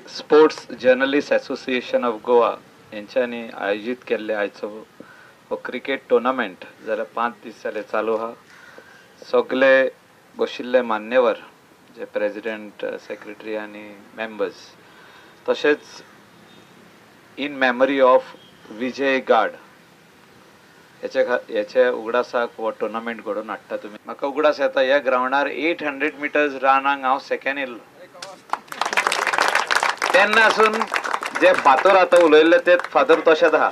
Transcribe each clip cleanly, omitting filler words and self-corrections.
Sports journalist association of Goa यांच्यानी आयोजीत केल्ले आयचो हो क्रिकेट टुर्नामेंट जाल्यार 5 दीस जाले चालू आहा. सगळे बशिल्ले मान्यवर जे प्रेजिडेंट, सेक्रेटरी आनी मेंबर्स, तशेंच in memory of Vijay Gad हेच्या उगडासाक हो टुर्नामेंट घडोवन हाडटा तुमी. म्हाका उगडास येता ह्या ग्रावंडार 800 मिटर्स रनाक हांव सेकेंड येयल्लो. तेन्ना आसून जे फातर आतां उलयल्ले ते फातर तशेंच आहा.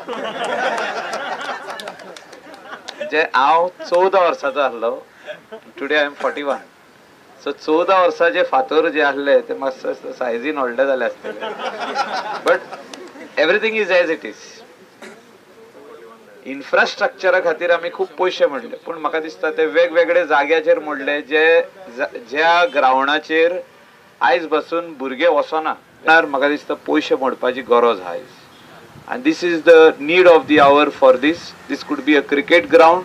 जे हांव 14 वर्साचो आसलो, टुडे I am 41. सो 14 वर्सां जे फातर जे आसले ते मातशे सायजीन व्हडले जाले आसतले, but everything is as it is. इन्फ्रास्ट्रक्चरा खातीर आमी खूब पयशे मोडले, पूण म्हाका दिसता ते वेगवेगळे जाग्याचेर मोडले जे ज्या ग्रावंडाचेर आयज बसून भुरगे वचना. म्हाका दिसता पयशे मोडपाची गरज आयज, आनी this is the need of the hour for this. This could be a cricket ground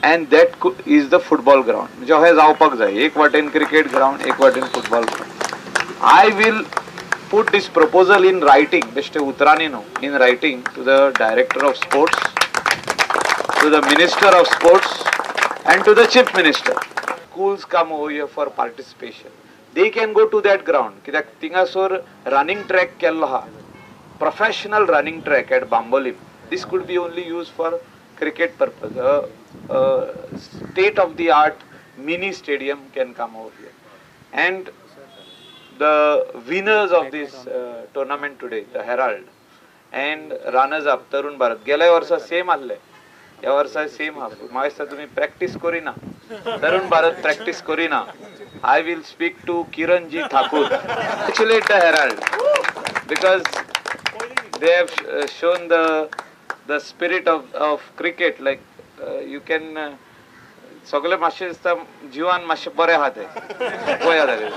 and that is the football ground. म्हणजे अशें जावपाक जाय, एक वाटेन क्रिकेट ग्रावंड, एक वाटेन football ground. I will put this proposal in writing, बेश्टे उतरांनी न्हू, in writing to the director of sports, to the minister of sports and to the chief minister. Schools come over here for participation, they can go to that ground. कित्याक थिंगासर running track केल्लो आहा, professional running track at Bambolim. This could be only use for cricket purpose. State of the art mini stadium can come over here. And the winners of this tournament today, the Herald and runners up Tarun Bharat, गेल्या वर्सा same आहले, ह्या वर्सा same आहा. म्हाका दिसता तुमी practice करिना, तरुण भारत प्रॅक्टीस करिना. I will speak to Kiran ji Thakur. Congratulate the Herald because they have shown the spirit of cricket. Like you can सगळे मातशे दिसता जिवान मातशे बरे आहा ते पळया जाले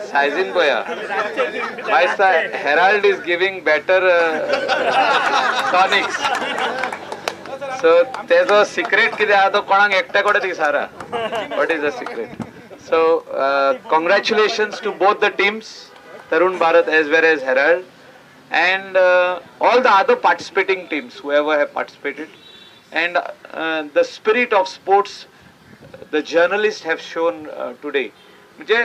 सायजीन पळया. म्हाका दिसता Herald is giving better tonics. So तेजो सिक्रेट कितें आहा तो कोणाक एकट्या कडेन दिसारा. What is the secret? So congratulations to both the teams, Tarun Bharat as well as Herald, and all the other participating teams, whoever have participated. And the spirit of sports the journalists have shown today. म्हणजे